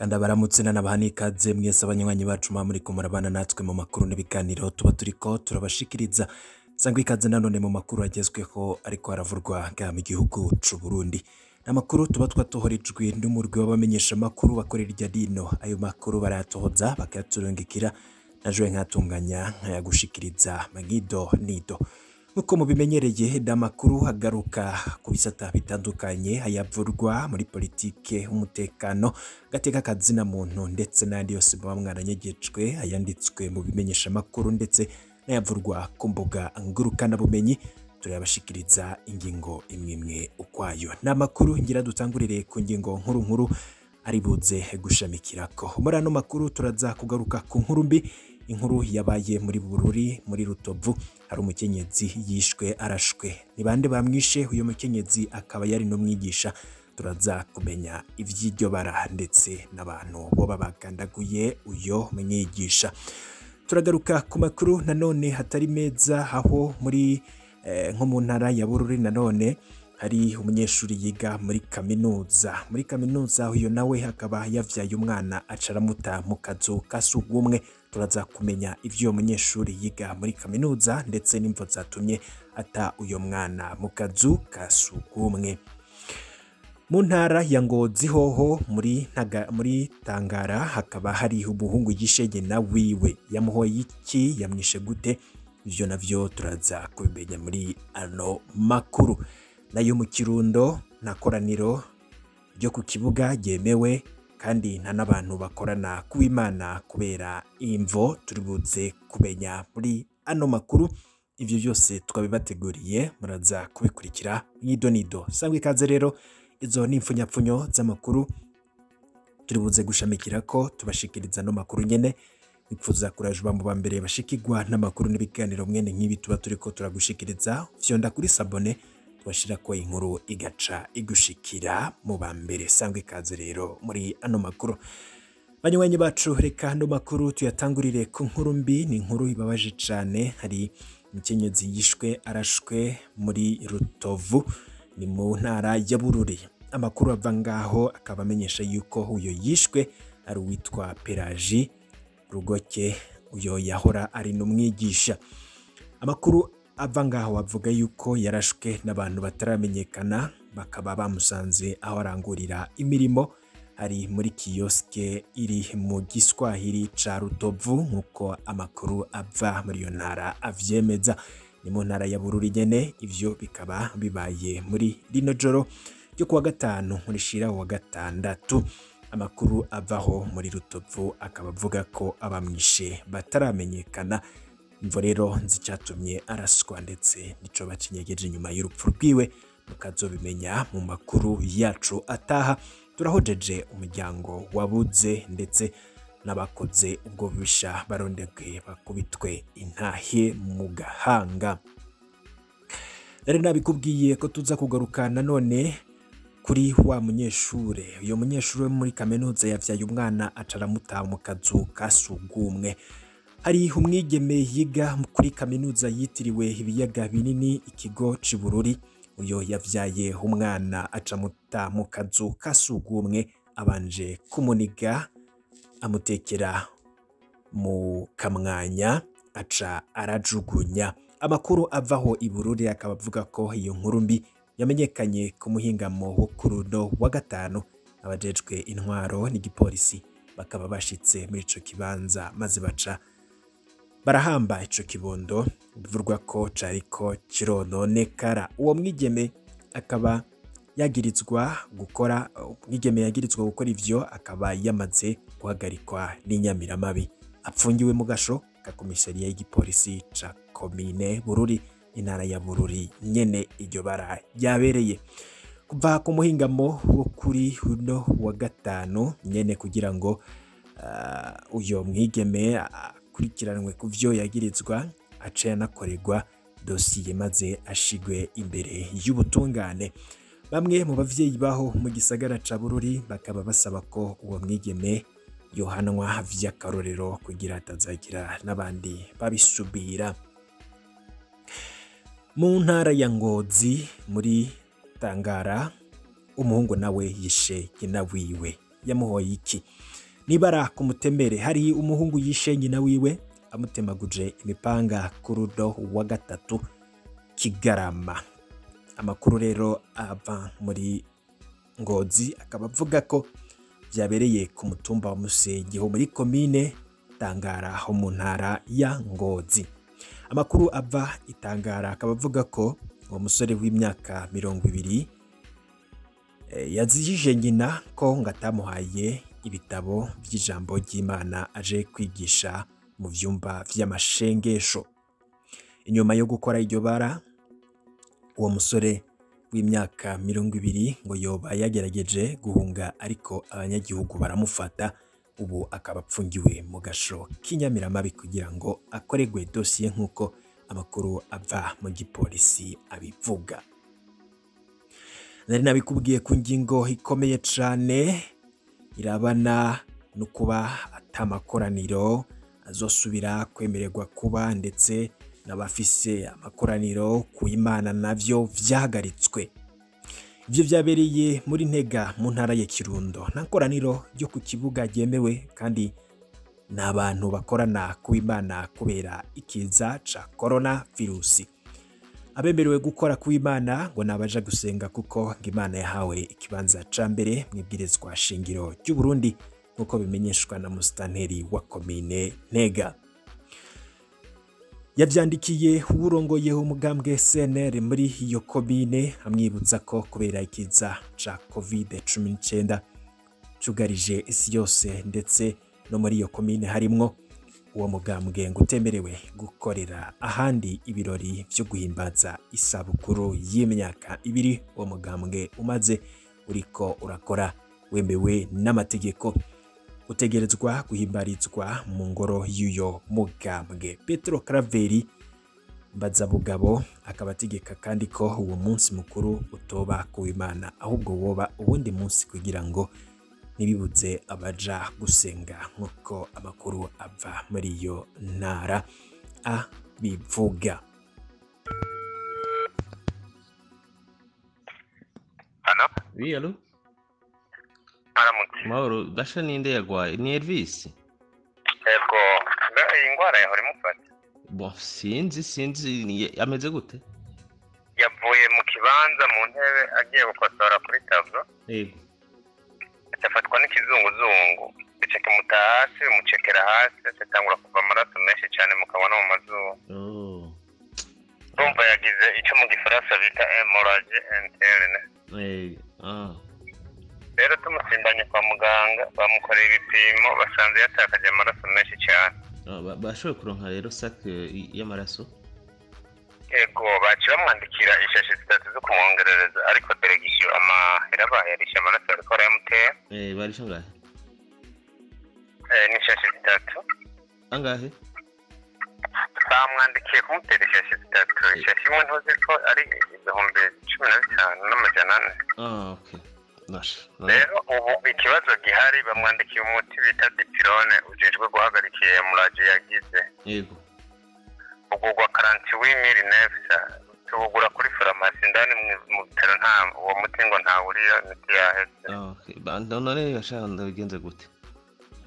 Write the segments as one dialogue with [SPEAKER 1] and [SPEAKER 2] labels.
[SPEAKER 1] Ndabaramutse nanabaha n'ikaze mwese abanywanyi bacu muba muriko murabana natwe mu makuru n'ibiganiro tuba turiko turabashikiriza. Sangwa ikaze nanone mu makuru agezweho ariko aravurwa ngaha mu gihugu c'u Burundi. Amakuru tuba twatohorejwe n'umurwi w'abamenyesha makuru bakorera irya rino. Ayo makuru barayatohoza bakayaturungikira, najewe nkatunganya nkayagushikiriza mwido nido. Nkuko mubimenyereye, amakuru agaruka ku bisata bitandukanye, ayavurwa muri politike, umutekano, gateka kazina muntu ndetse n'ayandi yose muba mwaranyegejwe, ayanditswe mu bimenyesha makuru ndetse n'ayavurwa ku mbuga ngurukanabumenyi, turayabashikiriza ingingo imwe imwe ukwayo. Ni amakuru ngira dutangurire ku ngingo nkuru nkuru ari buze gushamikirako. Muri ano makuru turaza kugaruka ku nkuru mbi, inkuru yabaye muri Bururi, muri Rutovu, hari umukenyezi yishwe arashwe. Ni bande bamwishe? Uyu mukenyezi akaba yari n'umwigisha. Turaza kumenya ivy'iryo bara ndetse n'abantu boba bagandaguye uyo mwigisha. Turagaruka ku makuru nanone hatari meza, aho muri nko mu ntara ya Bururi nanone hari umunyeshuri yiga muri kaminuza. Muri kaminuza uyo nawe akaba yavyaye umwana acaramuta mu kazu ka sugumwe. Turaza kumenya ivyo munyeshuri yiga muri kaminuza ndetse n'imvo zatumye ata uyo mwana mu kazu ka sugumwe. Mu ntara ya Ngozi hoho muri Tangara hakaba hari umuhungu yishe nyina wiwe. Yamuhoye iki? Yamwishe gute? Ivyo navyo turaza kubimenya muri ano makuru. Nayo mu Kirundo nta koraniro ryo ku kibuga ryemewe, kandi nta n'abantu bakorana kuw'Imana kubera imvo turibuze kumenya muri ano makuru. Ivyo byose twabibateguriye, muraza kubikurikira mwidonido. Sangwa ikaze rero, izo ni impfunyapfunyo z'amakuru turibuze gushamikirako tubashikiriza no makuru nyene. Ipfuza kurajuba mu bambere bashikirwa n'amakuru n'ibiganiro mwene nk'ibi tuba turiko turagushikiriza, fyonda kuri sabone tubashirako inkuru igaca igushikira mu bambere. Sangwa ikaze rero muri ano makuru. Banywanyi bacu, reka ano makuru tuyatangurire ku nkuru mbi. Ni inkuru ibabaje cane. Hari umukenyezi yishwe arashwe muri Rutovu, ni mu ntara ya Bururi. Amakuru ava ngaho akaba amenyesha yuko uyo yishwe ari uwitwa Pelagie Rugoke, uyo yahora ari n'umwigisha. Amakuru ava ngaho avuga yuko yarashwe n'abantu bataramenyekana, bakaba bamusanze aho arangurira imirimo, ari muri kiyoske iri mu Giswahili ca Rutovu, nkuko amakuru ava muri iyo ntara avyemeza. Ni mu ntara ya Bururi nyene. Ivyo bikaba bibaye muri rino joro ryo kuwa gatanu rishira wa gatandatu. Amakuru avaho muri Rutovu akaba avuga ko abamwishe bataramenyekana. Imvo rero nzicatumye araswa ndetse nico bacinyegeje inyuma y'urupfu rwiwe mukazobimenya mu makuru yacu ataha. Turahojeje umuryango wabuze ndetse n'abakoze ubwo bubisha barondegwe bakubitwe intahe mu gahanga. Rero nabikubwiye ko tuza kugaruka nanone kuri wa munyeshure. Uyo munyeshure wo muri kaminuza yavyaye umwana acaramuta mu kazu ka sugumwe. Hari umwigeme yiga kuri kaminuza yitiriwe ibiyaga binini, ikigo c'i Bururi. Uyo yavyaye umwana acamuta mu kazu ka sugumwe, abanje kumuniga amutekera mu kamwanya aca arajugunya. Amakuru avaho i Bururi akaba avuga ko iyo nkuru mbi yamenyekanye ku muhingamo wo kuri uno wa gatanu. Abajejwe intwaro n'igipolisi bakaba bashitse muri ico kibanza maze baca barahamba ico kibondo bivurwa ko cariko kirononekara. Uwo mwigeme akaba yagirizwa gukora, umwigeme yagirizwa gukora ivyo akaba yamaze guhagarikwa n'inyamiramabi, apfungiwe mu gasho ka komisariya y'igipolisi ca komine Bururi, intara ya Bururi nyene iryo bara ryabereye. Kuva ku muhingamo wo kuri uno wa gatanu nyene, kugira ngo uyo mwigeme akurikiranwe ku vyo yagirizwa, ace yanakorerwa dosiye maze ashigwe imbere y'ubutungane. Bamwe mu bavyeyi baho mu gisagara ca Bururi bakaba basaba ko uwo mwigeme yohanwa vy'akarorero kugira atazagira n'abandi babisubira. Mu ntara ya Ngozi muri Tangara, umuhungu nawe yishe nyina wiwe. Yamuhoye iki? Nibara ku Mutemere hari umuhungu yishe nyina wiwe amutemaguje imipanga ku rudo wa gatatu Kigarama. Amakuru rero ava muri Ngozi akaba avuga ko byabereye ku mutumba wa Musenge ho muri komine Tangara ho mu ntara ya Ngozi. Amakuru ava Itangara akaba avuga ko uwo musore w'imyaka 20 yazijije nyina ko ngo atamuhaye ibitabo by'ijambo ry'Imana aje kwigisha mu vyumba vy'amashengesho. Inyuma yo gukora iryo bara, uwo musore w'imyaka 20 ngo yoba yagerageje guhunga, ariko abanyagihugu baramufata, ubu akaba apfungiwe mu gasho k'inyamiramabi kugira ngo akoregwe dosiye nk'uko amakuru ava mu gipolisi abivuga. Nari nabikubwiye ku ngingo ikomeye cane irabana no kuba atamakoraniro azosubira kwemererwa kuba, ndetse n'abafise amakoraniro ku Imana navyo vyahagaritswe. Ivyo vyabereye muri Ntega mu ntara ya Kirundo. Nta koraniro ryo ku kibuga ryemewe kandi n'abantu bakorana ku Imana kubera ikiza ca corona virusi. Abemerewe gukora ku Imana ngo nabaja gusenga kuko ngo Imana yahawe ikibanza ca mbere mwibwirizwa shingiro ry'u Burundi, nkuko bimenyeshwa na musitanteri wa komine Ntega. Yavyandikiye uwurongoye umugambwe CNR muri iyo komine amwibutsa ko kubera ikiza ca COVID-19 cugarije isi yose, ndetse no muri iyo komine harimwo uwo mugambwe ngo utemerewe gukorera ahandi ibirori vyo guhimbaza isabukuru y'imyaka 2 uwo mugambwe umaze uriko urakora wemewe n'amategeko, utegerezwa guhimbarizwa mu ngoro y'uyo mugambwe. Petro Craveri Mbazabugabo akaba ategeka kandi ko uwo munsi mukuru utoba ku Imana, ahubwo woba uwundi munsi kugira ngo ntibibuze abaja gusenga, nk'uko amakuru ava muri iyo ntara abivuga.
[SPEAKER 2] Halo?
[SPEAKER 3] Oui, allo?
[SPEAKER 2] Aramutse.
[SPEAKER 3] Mahoro, Dasha ninde yagwaye? Ni Elvis?
[SPEAKER 2] Yego, iyi ngwara yahora imufata.
[SPEAKER 3] Bon, sinzi ameze gute?
[SPEAKER 2] Yavuye mu kibanza mu ntebe agiye gukosora kuri tablo.
[SPEAKER 3] Yego.
[SPEAKER 2] Afatwa n'ikizunguzungu, bica kimuta hasi, bimucekera hasi, atangura kuva amaraso menshi cyane mu kanwa no mu mazuru.
[SPEAKER 3] Oh.
[SPEAKER 2] Urumva yagize icyo mu gifaransa bita hemorrhagie interne.
[SPEAKER 3] Ah.
[SPEAKER 2] Rero tumusimbanye kwa muganga bamukoreye ibipimo basanze yatakaje amaraso menshi cyane.
[SPEAKER 3] Bashoboye kuronka rero sac y'amaraso?
[SPEAKER 2] Yego, baciye bamwandikira ishashi 3 zo kumwongerereza, ariko delegation amahera bayarisha amaraso ariko arayamutera.
[SPEAKER 3] Barisha angahe?
[SPEAKER 2] Ni ishashi 3.
[SPEAKER 3] Angahe?
[SPEAKER 2] Bamwandikiye kumutera ishashi 3. Ishashi imwe ntuzi ko ari 15,400.
[SPEAKER 3] Ah, okay.
[SPEAKER 2] Rero ubu ikibazo gihari bamwandikiye umuti bita dipirone ujejwe guhagarika hemorrhagie yagize.
[SPEAKER 3] Yego.
[SPEAKER 2] Ugurwa 48,900 tuwugura kuri farumasi indani mu bitaro, nta uwo muti ngo ntawuriyo, imiti yaheze.
[SPEAKER 3] Okay, none yashaka ndabigenze gute?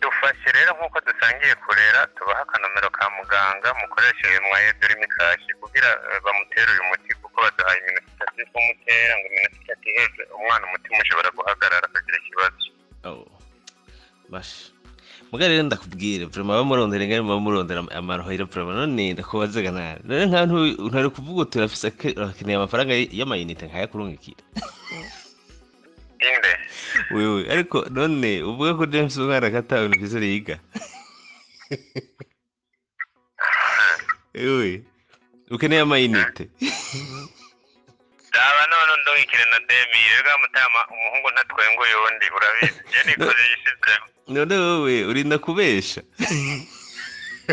[SPEAKER 2] Dufashe rero nk'uko dusangiye kurera, tubaha akanomero ka muganga mukoreshe uyu mwaye dore imikashi kugira bamutere uyu muti, kuko baduhaye iminota 3 yo kumutera, ngo iminota 3 iheze umwana umutima ushobora guhagarara akagira ikibazo.
[SPEAKER 3] Oh. Basha. Muga rero ndakubwire vraiment bamurondera ngari bamurondera amarohero vraiment none ndakubazaga nabi. Rero nka ntari kuvuga uti urafise urakeneye amafaranga y'amayinite nkayakurungikira.
[SPEAKER 2] Inde.
[SPEAKER 3] Wewe ariko none uvuga ko James umwana katawe ufise yiga. Wewe ukeneye amayinite.
[SPEAKER 2] Daba none ndungikire na Demi rega mutama umuhungu ntatwenguye undi urabizi. Je nikoreye isizemo.
[SPEAKER 3] None wewe urinda kubesha.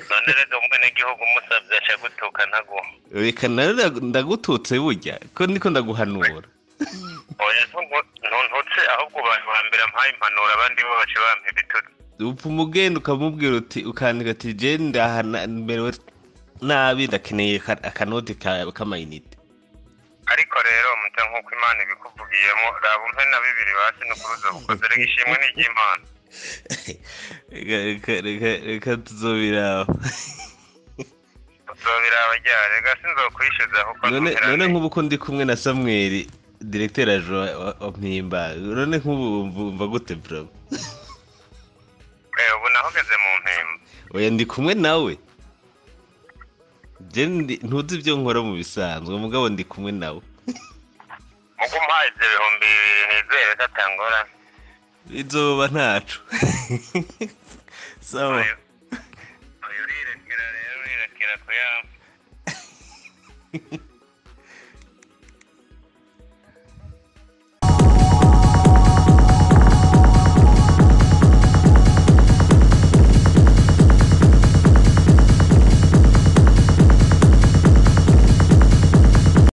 [SPEAKER 2] None rero umwene gihugu musavye aca gutuka ntaguha.
[SPEAKER 3] Reka ndagututse burya ko niko ndaguhanura.
[SPEAKER 2] Oya ntuntutse ahubwo abantu bambere mpaye impanuro abandi bo bace bampa ibitutsi.
[SPEAKER 3] Upfa umugenda ukamubwira uti ukandika ati je ndahana merewe nabi ndakeneye akanoti k'amayinite.
[SPEAKER 2] Ariko rero muta nkuko Imana ibikuvugiyemo raba umpe na bibiri basi n'ukuruza bukoze rega ishimwe n'iry'Imana.
[SPEAKER 3] Reka reka reka reka tuzobiraba.
[SPEAKER 2] Tuzobiraba ryari? Rega sinzokwishyuza kuko
[SPEAKER 3] None
[SPEAKER 2] ntuherane.
[SPEAKER 3] none nk'ubu ko ndi kumwe na Samuel, directeur adjoint wa Mpimba, none nk'ubu wumva gute bro?
[SPEAKER 2] Ubu naho ugeze mu Mpimba?
[SPEAKER 3] Oya, ndi kumwe nawe. Je ntuzi ibyo nkora mu bisanzwe, mugabo ndi kumwe nawe.
[SPEAKER 2] Mugo umpaye ibyo 2000, nizere ko atangorane.
[SPEAKER 3] Bizoba ntaco. Sawa.
[SPEAKER 2] Oya, urirekera rero, urirekera kuyampa.